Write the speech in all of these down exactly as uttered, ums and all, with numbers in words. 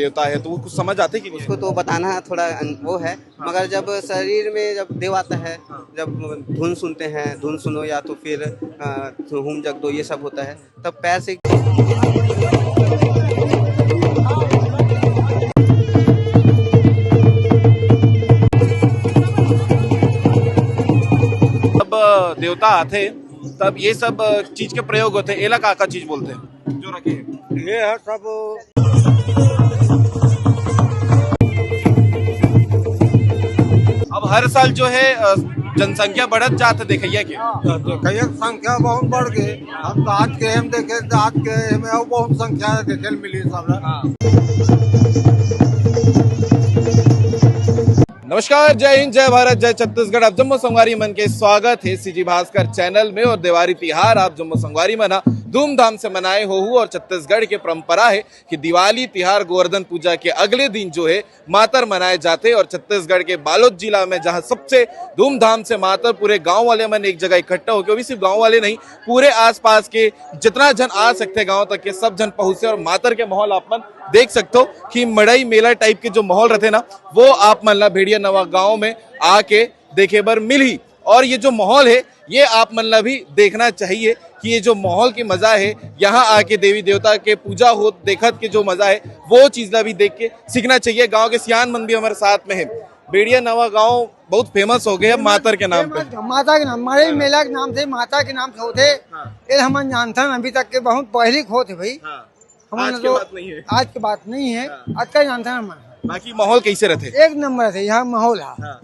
देवता है, तो वो कुछ समझ आते कि नहीं? उसको तो बताना थोड़ा अन-, वो है, हाँ। मगर जब शरीर में जब देव आता है, हाँ। जब धुन सुनते हैं, धुन सुनो या तो फिर, अ, हूम जग दो, ये सब होता है, तब पैर से जब देवता आथे, तब ये सब चीज के प्रयोग होथे। एला का का चीज बोलथे जो रखे हे? ये है सब। अब हर साल जो है, अ, जनसंख्या बढ़त जात हे देखइया के। हाँ, तो देखइया के संख्या बहुत बढ़ गए। हम तो आज के हम देखे, आज के हमें और बहुत संख्या देखे ल मिली सब। हाँ। नमस्कार, जय हिंद, जय भारत, जय छत्तीसगढ़। आप जम्मो संगवारी मन के स्वागत हे सीजी भास्कर चैनल में। और देवारी तिहार आप जम्मो संगवारी मन ह धूमधाम से मनाए होहू। और छत्तीसगढ़ के परंपरा हे कि दिवाली तिहार गोवर्धन पूजा के अगले दिन जो हे मातर मनाए जाथे। और छत्तीसगढ़ के बालोद जिला में जहां सबसे धूमधाम से मातर पूरे गांव वाले मन एक जगह इकट्ठा होके, वो भी सिर्फ गांव वाले नहीं, पूरे आसपास के जितना झन आ सकथे गांव तक के सब झन पहुंचे और मातर के माहौल आप मन देख सकथो कि मड़ई मेला टाइप के जो माहौल रहिथे ना, वो आप मन ला भेड़िया नवा गांव में आके देखे बर मिलही। और ये जो माहौल हे, ये आप मन ला भी देखना चाहिए कि ये जो माहौल के मजा हे, यहाँ आके देवी देवता के पूजा होत देखत के जो मजा हे, वो चीज ला भी देख के सीखना चाहिए। गांव के सियान मन भी हमारे साथ में हे। भेड़िया नवा गांव बहुत फेमस हो गया मातर के नाम पे। फेमस माता के नाम, मड़ई मेला के नाम से, माता के नाम से होथे। हाँ। ये हमन जानथन अभी तक के बहुत पहली के होथे भाई। हाँ। हमन आज के तो बात नहीं है। आज के बात नहीं है। हाँ। आज का जानथन हमन। बाकी माहौल कैसे रहिथे? एक नंबर से यहाँ माहौल है। हाँ।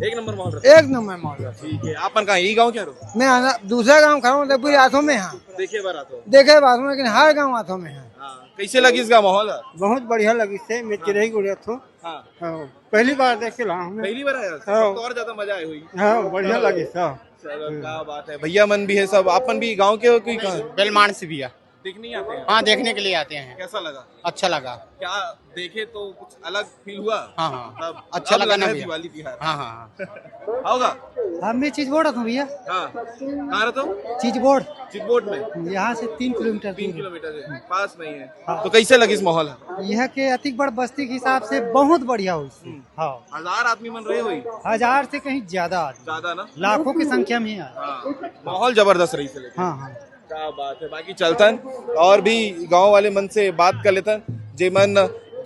एक नंबर माहौल रहिथे। एक नंबर माहौल है। ठीक है, आप मन कहाँ, यही गांव के हरो? मैं आना, दूसरा गांव खड़ा हूँ, पूरी आथो में हाँ। देखे बर आथो। देखे बर आथो, लेकिन हर गांव आथो में है। हाँ। कैसे लगिस गा माहौल है? बहुत बढ़िया लगिस हे, मैं हाँ। चिरई गुड़िया थो। हाँ। हाँ, पहली बार देख के ला हूँ मैं। पहली बार आया? हाँ। तो और ज्यादा मजा आए हुई। हाँ, बढ़िया लगिस, हाँ। चलो, क्या बात है। भैया मन भी है सब, आप मन भी गांव के हो कि कहाँ? बेलमान से भैया। देखने ही आते हैं? हाँ, देखने के लिए आते हैं। कैसा लगा? अच्छा लगा। क्या देखे तो कुछ अलग फील हुआ? हाँ, हाँ। मतलब, अच्छा अब लगा लग ना रहा है भैया? दिवाली तिहार। हाँ, हाँ, हाँ। आओगा? हाँ, मैं चिचबोड़ रहता हूँ भैया। हाँ। कहाँ रहता हूँ? चिचबोड़। चिचबोड़ में? यहाँ से तीन किलोमीटर तीन दूर है। किलोमीटर है, पास में ही है। हाँ। तो कैसे लगिस माहौल? यहाँ के अतिक बड़ बस्ती के हिसाब से बहुत बढ़िया होइस। हम्म। हाँ। हजार आदमी मन रहे होई? हजार से कहीं ज्यादा आदमी। ज्यादा ना? लाखों की संख्या में है। हाँ। माहौल जबरदस्त रहिस हे लेकिन। हाँ, हाँ। क्या बात है। बाकी चलथन और भी गांव वाले मन से बात कर लेथन, जे मन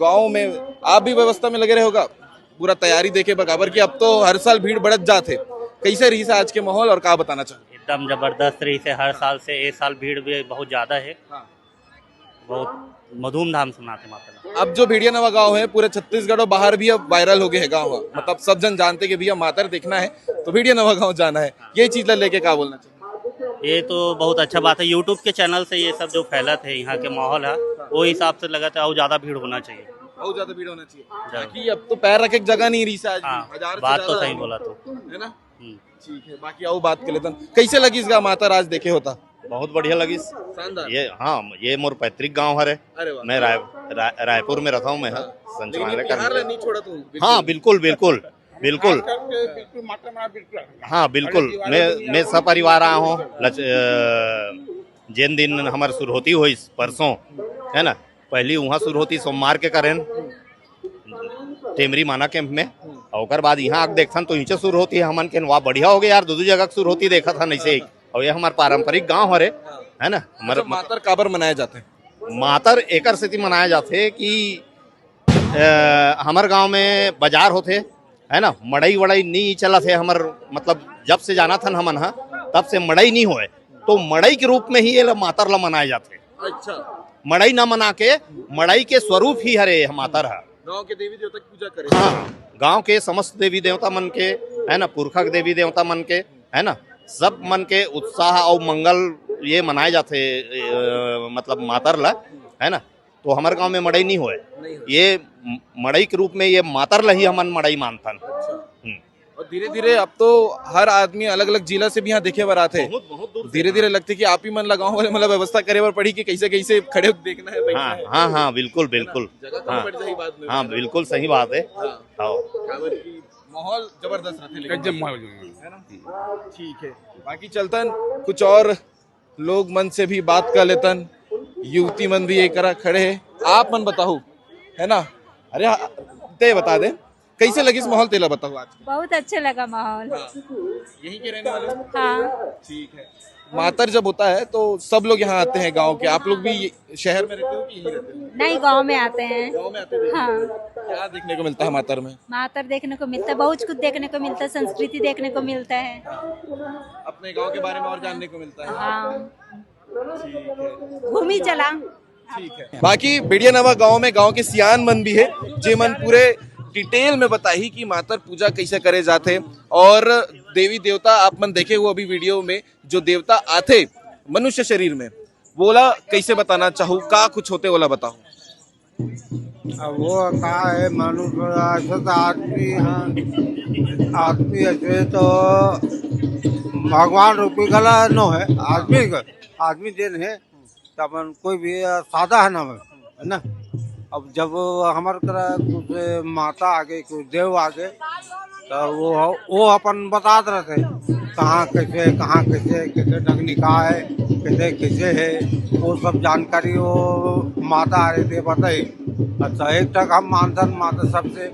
गांव में आप भी व्यवस्था में लगे रहे होगा, पूरा तैयारी देखे बर, काबर कि अब तो हर साल भीड़ बढ़त जात हे। कैसे रहिस हे आज के माहौल और का बताना चाहो? एकदम जबरदस्त रहिस हे हर साल से, ए साल भीड़ भी बहुत ज्यादा है। हाँ। बहुत धूमधाम से मनाते माता ला। अब जो भेड़िया नवा गांव है, पूरे छत्तीसगढ़ और बाहर भी अब वायरल हो गए है गांव, मतलब सब जन जानते कि भैया मातर देखना है तो भेड़िया नवा गांव जाना है, ये चीज ला लेके का बोलना चाहिए? ये तो बहुत अच्छा बात है, YouTube के चैनल से ये सब जो फैलत है, यहाँ के माहौल है, वो हिसाब से लगत है और ज्यादा भीड़ होना चाहिए। बहुत ज्यादा भीड़ होना चाहिए, ज्यादा। ताकि अब तो पैर रखे के जगह नहीं रही आज भी, हाँ, हजार से बात तो ज्यादा सही है। बोला तू। है ना? हम्म। ठीक है, बाकी आओ बात कर लेते हैं। कैसे लगिस गा मातर आज देखे हो ता? बहुत बढ़िया लगिस। शानदार। ये, हाँ, ये मोर पैतृक गांव हरे। अरे वाह। मैं राय-, राय-, रायपुर में रहता हूँ मैं, हाँ। हाँ। संचालय लेकिन बिहार करने। ला नहीं छोड़ा तू, बिल्कुल। हाँ, बिल्कुल, बिल्कुल, बिल्कुल। खास करके बिल्कुल मातर मना बिल्कुल। हाँ, बिल्कुल। अरे, मैं, दिवाली मैं सपरिवार आया हूँ। लच-, अ, जिन दिन हमार सुरहोती होइस परसों, है ना, पहली वहाँ सुरहोती सोमवार के करेन, टेमरी माना कैंप में, और ओकर बाद यहाँ आके देखथन तो इचे सुरहोती हमन के, वाह, बढ़िया हो गया यार, दू दू जगह के सुरहोती देखत हन ऐसे ही। और ये हमार पारंपरिक गांव हरे, है ना? हमार अच्छा, मातर काबर मनाए जाथे? मातर एकर सेती मनाए जाथे कि, अ, हमर गांव में बाजार होथे, है ना, मड़ई वड़ई नी चलत हे हमर, मतलब, जब से जानथन हमन ह, तब से मड़ई नी होय, तो मड़ई के रूप में ही ये ला, मातर ला मनाए जाथे। अच्छा। मड़ई ना मना के, मड़ई के स्वरूप ही हरे ये मातर ह। गांव के देवी देवता की पूजा करे। हाँ, गांव के समस्त देवी देवता मन के, है ना, पुरखा के देवी देवता मन के, है ना, सब मन के उत्साह और मंगल ये मनाए जाथे, अ, मतलब मातर ला, है ना। तो हमर गांव में मड़ई नहीं होय। नहीं होय। ये म-, मड़ई के रूप में ये मातर ला ही हमन मड़ई मानथन। अच्छा। हम्म। और धीरे-धीरे अब तो हर आदमी अलग-अलग जिला से भी यहाँ देखे बर आथे। बहुत, बहुत दूर से। धीरे-धीरे लगथे कि आप ही मन ला गांव वाले मन ला व्यवस्था करे बर पड़ी कि कैसे-कैसे खड़े होके देखना है, बैठना हाँ, है। हाँ, हाँ, बिल्कुल, है ना? बिल्कुल। जगह कम हाँ। पड़ जाही बाद में। हाँ, बिल्कुल सही बात है। हाँ। हाँ। काबर कि माहौल जबरदस्त रथे लेकिन। गजब माहौल है। है ना? ठीक है। बाकी चलतन कुछ और लोग मन से भी बात कर लेतन, युवती मन भी एक करा खड़े हे। आप मन बताहू, है ना? अरे हाँ, ते बता दे, कैसे लगिस माहौल, तेला बताओ आज। बहुत अच्छा लगा माहौल। हाँ। यहीं के रहने वाले हो? हाँ। ठीक है। मातर जब होता है तो सब लोग यहाँ आते हैं गांव के, आप लोग भी ये शहर में रहते हो कि यहीं रहते हो? नहीं, गांव में आते हैं। गांव में आते हैं। हाँ। क्या देखने को मिलता है मातर में? मातर देखने को मिलता है, बहुत कुछ देखने को मिलता है, संस्कृति देखने को मिलता है। अपने गांव के बारे में और जानने को मिलता है। हाँ। ठीक है। घूमी चला। ठीक है। बाकी बेड़िया नवा गांव में गांव के सियान मन भी है, जे मन पूरे डिटेल में बताही कि मातर पूजा कैसे करे जाथे और देवी देवता आप मन देखे हो अभी वीडियो में, जो देवता आथे मनुष्य शरीर में, वोला कैसे बताना चाहू, का कुछ होथे वोला बताओ। अब वो का है, मनुष्य ऐसे तो आदमी है, आदमी ऐसे तो भगवान रूपी गला नो है, आदमी का, आदमी जेन है, तो अपन कोई भी सादा है ना, है ना। अब जब हमारे तरह कुछ माता आगे, कुछ देव आगे, तो वो वो अपन बतात रहते कहाँ कैसे, कहाँ कैसे, कैसे डगनिका है, कैसे कैसे है, वो सब जानकारी वो माता आ रही थी बताई। अच्छा, एक तक हम मानधन माता सबसे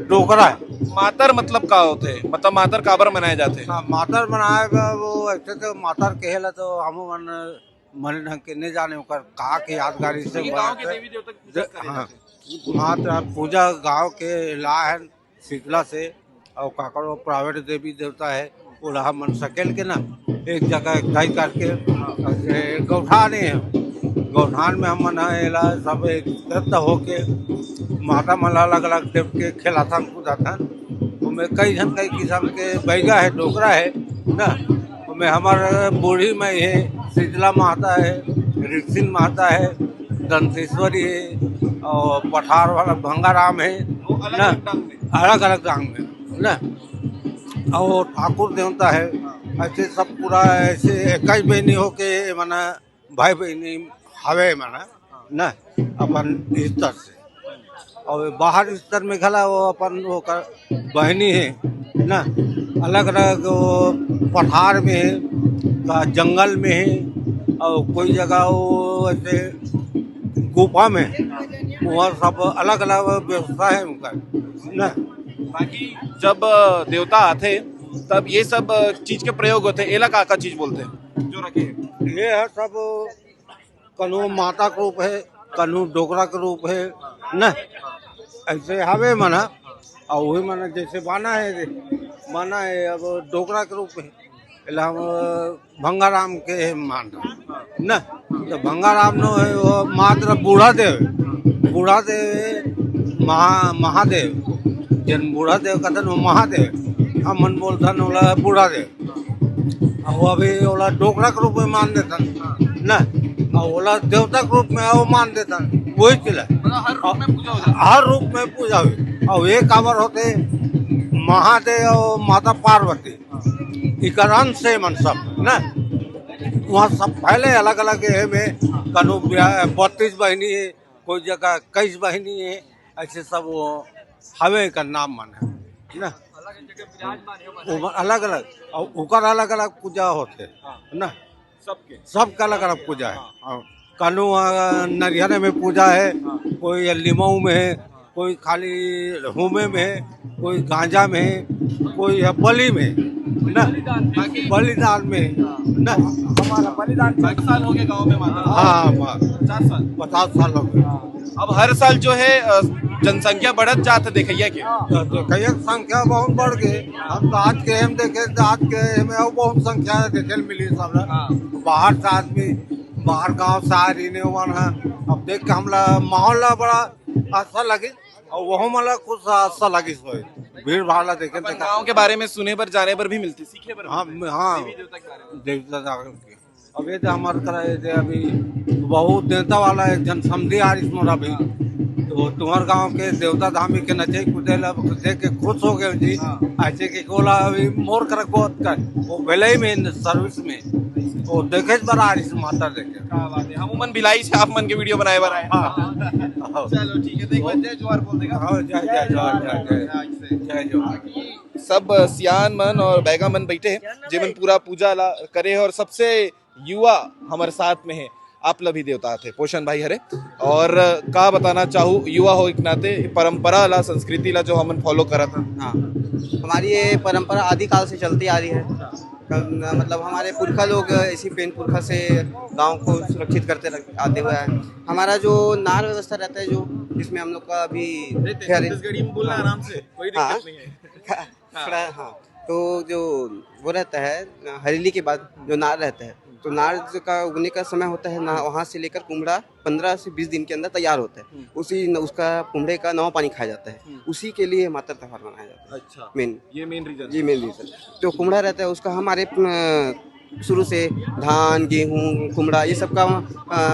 डोकरा है। मातर मतलब का होथे, मतलब मातर काबर मनाए जाथे? हाँ, मातर बनाए बा, वो ऐसे तो मातर कहेला तो हम मन मन ढंग के नहीं जाने ओकर का के यादगारी से ये बना गांव के के देवी देवता की पूजा करे हाँ, जाथे। मात्र पूजा गांव के ला है शीतला से, और काकरो प्राइवेट देवी देवता है, ओला मन सकेल के ना एक जगह इकट्ठाई करके ऐसे गौठान है, गौठान में हम मन एला सब एकत्रित होके माता मन ला अलग अलग देव के खेलाथन कूदाथन। ओमे कई झन कई किस्म के बैगा है, डोकरा है ना। ओमे हमर बूढ़ी माई है, शीतला माता है, रिक्सिन माता है, दंतेश्वरी है, और पठार वाला भंगाराम है वो अलग ना, अलग ढंग में। अलग अलग ढंग में ना। और ठाकुर देवता है, ऐसे सब पूरा ऐसे इक्कीस बहनी होके माने भाई बहनी हवे माने ना, अपन स्तर से। और बाहर स्तर में घला वो अपन ओकर बहनी है ना, अलग अलग वो पठार में है, का जंगल में है, और कोई जगह वो ऐसे गुफा में है, वहाँ सब अलग अलग व्यवस्था है उनका ना। बाकी जब देवता आथे तब ये सब चीज के प्रयोग होथे, एला का का चीज बोलथे जो रखे हैं? ये है सब कनु माता के रूप है, कनु डोकरा के रूप है ना, ऐसे हवे मना। और वही मना जैसे बाना है, बाना है अब डोकरा के रूप है, एला हम भंगाराम के मान रहे ना। तो भंगाराम नो है वो मात्र बूढ़ा देव, बूढ़ा देव है, महा महादेव, जन बूढ़ा देव कहते वो महादेव, हम मन बोलते ओला बूढ़ा देव। और अभी ओला डोकरा के रूप में मान देथन ना, और ओला देवता के रूप में वो मान देथन, वही चीज है। मतलब हर रूप में पूजा हो जाती हर रूप में पूजा हुई। और ये काबर होते महादेव और माता पार्वती, इकर अंश से मन सब ना, वहाँ सब फैले अलग अलग है में, कनु बत्तीस बहनी है, कोई जगह इक्कीस बहनी है, ऐसे सब वो हवे का नाम मन है ना। वो अलग अलग और ओकर अलग अलग पूजा होते ना, सबके। सबका अलग अलग पूजा है। हाँ। कानू वहाँ नरिहर में पूजा है, कोई लिमाऊ में है, कोई खाली हुमे में है, कोई गांजा में है, कोई है बलि में है ना, बलिदान में है ना। हमारा बलिदान। साठ साल हो गए गांव में माता। हाँ, हाँ, पचास साल। पचास साल हो गए। अब हर साल जो है अ, जनसंख्या बढ़त जात है, देखैया के। तो देखैया के संख्या बहुत बढ़ गई। हम तो आज के हम देखे तो आज के में और बहुत संख्या देखे मिली सब। बाहर से आदमी, बाहर गांव से आ रही ने वन है। अब देख के हमला माहौल ला बड़ा अच्छा लगे और वह मला कुछ अच्छा लगे सोए। भीड़ भाड़ ला देखे अपन गांव के बारे में सुने बर, जाने बर भी मिलती, सीखे बर हाँ, मिलती। हाँ। देवी देवता के बारे में। देवता जागरण के। अब ये तो हमारे तरह ये थे अभी बहुत नेता वाला एक जन समझी आ रही मोर अभी। तो तुम्हारे गांव के देवता धामी के नचे कुदेल अब देख के खुश हो गए जी। ऐसे कि कोला अभी मोर कर बहुत कर वो भेले ही में सर्विस में वो देखे बर आ रही माता देखे। क्या बात है, हम उमन भिलाई से आप मन के वीडियो बनाए बर आए। हाँ। चलो ठीक है, तो एक बार जय जोहार बोल देगा। हाँ, जय, जय जोहार, जय, जय। आज से। जय जोहार। सब सियान मन और बैगा मन बैठे हैं, जेमन पूरा पूजा ला करे हैं और सबसे युवा हमारे साथ में है। आप ला भी देवता आथे, पोषण भाई हरे। और का बताना चाहू, युवा हो एक नाते परंपरा ला, संस्कृति ला जो हमन फॉलो करत हन। हाँ, हमारी ये परंपरा आदिकाल से चलती आ रही है। मतलब हमारे पुरखा लोग इसी पेन पुरखा से गांव को सुरक्षित करते आते हुए हैं। हमारा जो नार व्यवस्था रहता है, जो जिसमें हम लोग का अभी छत्तीसगढ़ी में बोलना आराम से, कोई दिक्कत नहीं है। हाँ। तो जो वो रहता है हरेली के बाद जो नार रहता है, तो नार का उगने का समय होता है ना, वहाँ से लेकर कुमड़ा पंद्रह से बीस दिन के अंदर तैयार होता है। उसी उसका कुमड़े का नवा पानी खाया जाता है, उसी के लिए मातर त्यौहार मनाया जाता है। अच्छा, मेन ये मेन रीजन ये मेन रीजन। जो कुमड़ा रहता है उसका हमारे शुरू से धान, गेहूँ, कुमड़ा, ये सब का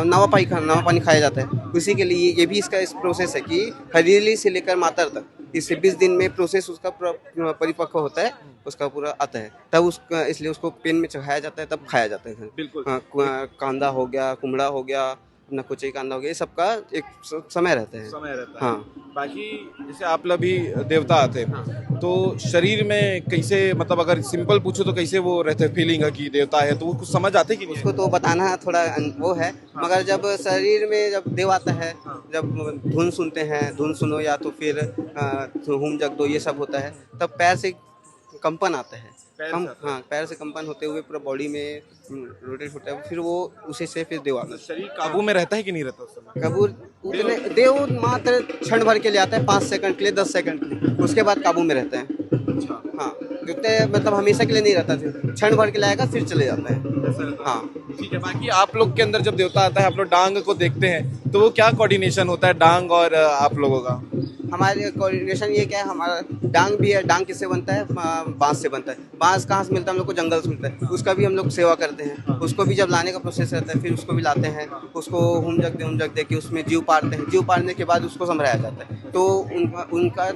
नवा पानी नवा पानी खाया जाता है। उसी के लिए ये भी इसका प्रोसेस है कि हरेली से लेकर मातर तक इस बीस दिन में प्रोसेस उसका परिपक्व होता है, उसका पूरा आता है, तब उसका इसलिए उसको पेन में चढ़ाया जाता है, तब खाया जाता है। बिल्कुल। कांदा हो गया, कुमड़ा हो गया, अपना कुचई कांदा हो गया, ये सबका एक समय रहता है। समय रहता है। हाँ। बाकी जैसे आप ला भी देवता आते हैं, तो शरीर में कैसे, मतलब अगर सिंपल पूछो तो कैसे वो रहते, फीलिंग है कि देवता है, तो वो कुछ समझ आते कि नहीं? उसको तो बताना थोड़ा वो है, मगर जब शरीर में जब देव आता है, जब धुन सुनते हैं, धुन सुनो या तो फिर हूम जग दो, ये सब होता है, तब पैर से कंपन आता है। हम हाँ, पैर से कंपन होते हुए पूरा बॉडी में रोटेट होता है, फिर वो उसी से फिर देव आता है। शरीर काबू में रहता है कि नहीं रहता उस समय? काबू उतने देव मात्र क्षण भर के लिए आता है, पाँच सेकंड के लिए, दस सेकंड के लिए, उसके बाद काबू में रहता है। अच्छा। हाँ, जितने मतलब हमेशा के लिए नहीं रहता, क्षण भर के लिए आएगा, फिर चले जाता है। हाँ। ठीक है, बाकी आप लोग के अंदर जब देवता आता है, आप लोग डांग को देखते हैं, तो वो क्या कोऑर्डिनेशन होता है डांग और आप लोगों का? हमारे कोऑर्डिनेशन ये क्या है, हमारा डांग भी है। डांग किससे बनता है? बांस से बनता है। बांस कहाँ से मिलता है? हम लोग को जंगल से मिलता है। उसका भी हम लोग सेवा करते हैं। उसको भी जब लाने का प्रोसेस रहता है, फिर उसको भी लाते हैं, उसको हुम जग दे हुम जग दे के उसमें जीव पारते हैं। जीव पारने के बाद उसको संभराया जाता है। तो उनका उनका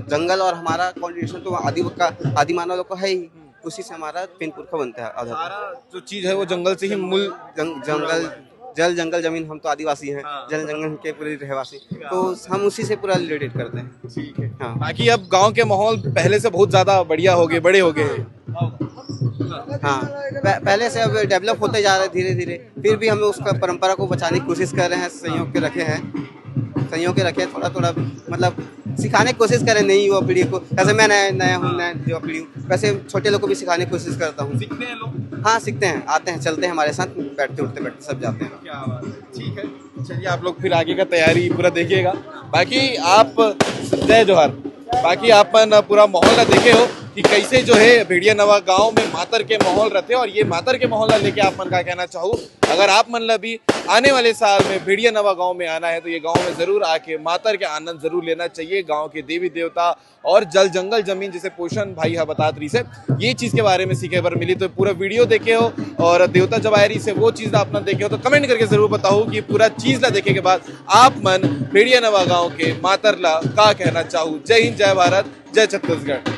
जंगल और हमारा कोऑर्डिनेशन तो आदि का आदि मानव लोग का है ही। उसी से हमारा पेन पुरखा बनता है। आधार जो चीज है वो जंगल से ही मूल जंगल जल जंगल जमीन, हम तो आदिवासी हैं। जल जंगल के पूरे रहवासी, तो हम उसी से पूरा रिलेटेड करते हैं। ठीक है। हाँ। बाकी अब गांव के माहौल पहले से बहुत ज्यादा बढ़िया हो गए, बड़े हो गए। हाँ, पहले से अब डेवलप होते जा रहे धीरे धीरे, फिर भी हम उसका परंपरा को बचाने की कोशिश कर रहे हैं, संयोग के रखे हैं, संयोग के रखे, थोड़ा थोड़ा मतलब सिखाने की कोशिश करें नई युवा पीढ़ी को। जैसे मैं नया नया हूँ, नया युवा पीढ़ी हूँ, वैसे छोटे लोग को भी सिखाने की कोशिश करता हूँ। सीखते हैं लोग? हाँ, सीखते हैं, आते हैं, चलते हैं हमारे साथ, बैठते उठते बैठते सब जाते हैं। क्या बात है। ठीक है, चलिए, आप लोग फिर आगे का तैयारी पूरा देखिएगा। बाकी आप, जय जोहार। बाकी आप मन पूरा माहौल ला देखे हो कि कैसे जो है भेड़िया नवा गांव में मातर के माहौल रहते हैं, और ये मातर के माहौल ला लेके आप मन का कहना चाहू, अगर आप मन ला भी आने वाले साल में भेड़िया नवा गांव में आना है तो ये गांव में जरूर आके मातर के आनंद जरूर लेना चाहिए। गांव के देवी देवता और जल जंगल जमीन, जैसे पोषण भाई हा बतात रही से, ये चीज के बारे में सीखे बर मिली। तो पूरा वीडियो देखे हो और देवता जब आए रही से वो चीज ला अपना देखे हो तो कमेंट करके जरूर बताओ कि पूरा चीज ला देखे के बाद आप मन भेड़िया नवा गांव के मातर ला का कहना चाहू। जय हिंद, जय भारत, जय छत्तीसगढ़।